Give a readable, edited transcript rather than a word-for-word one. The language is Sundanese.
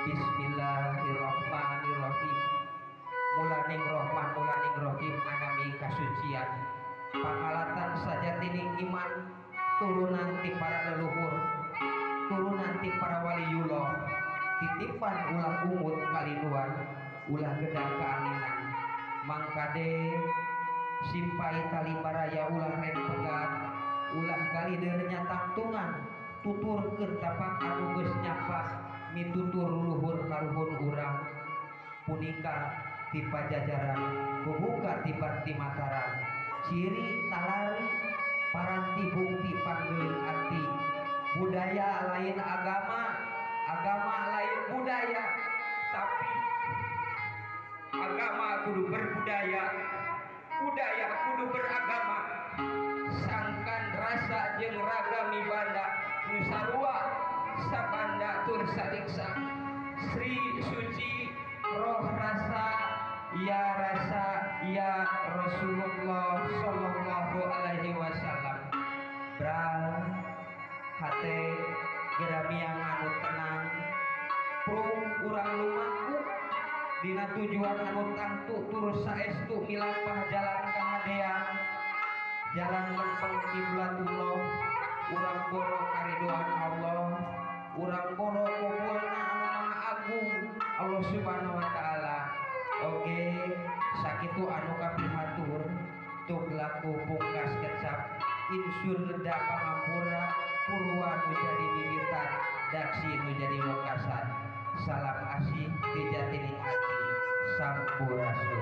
Bismillahirrahmanirrahim. Mulaning Rahman mulaning Rahim anami kasucian pangalatan sajatining iman turunan ti para leluhur, turunan ti para waliyullah, titipan ulah umut kalinuan, ulah gedang keanginan. Mangkade simpai tali baraya ulah ren pegat, ulah galider nyatangtungan, tuturkeun tapak anu geus nyapak mitutur luhur karuhun urang. Punika ti pajajaran, bubuka ti Bakti Mataram, ciri talari paranti bukti panggeling ati. Budaya lain agama, agama lain budaya, tapi agama kudu berbudaya, budaya kudu beragama. Sangkan rasa jeung raga mibanda nu sarua sabanda tur saliksa. Sri suci roh rasa ya rasa ya Rasulullah sallallahu alaihi wasallam. Bral hate geramiang anu tenang, prung urang lumaku dina tujuan anu tangtu tur saestu milampah jalan kahadean, jalan lempeng kiblatullah. Urang boro karidoan Allah, urang boro kubulna anu maha agung Allah subhanahu wa ta'ala. Oke, sakitu anu kapihatur tuk laku pungkas kecap insun leda pangampura purwa nu jadi bibitan daksi nu jadi wekasan. Salam asih ti jatining ati sampurasun.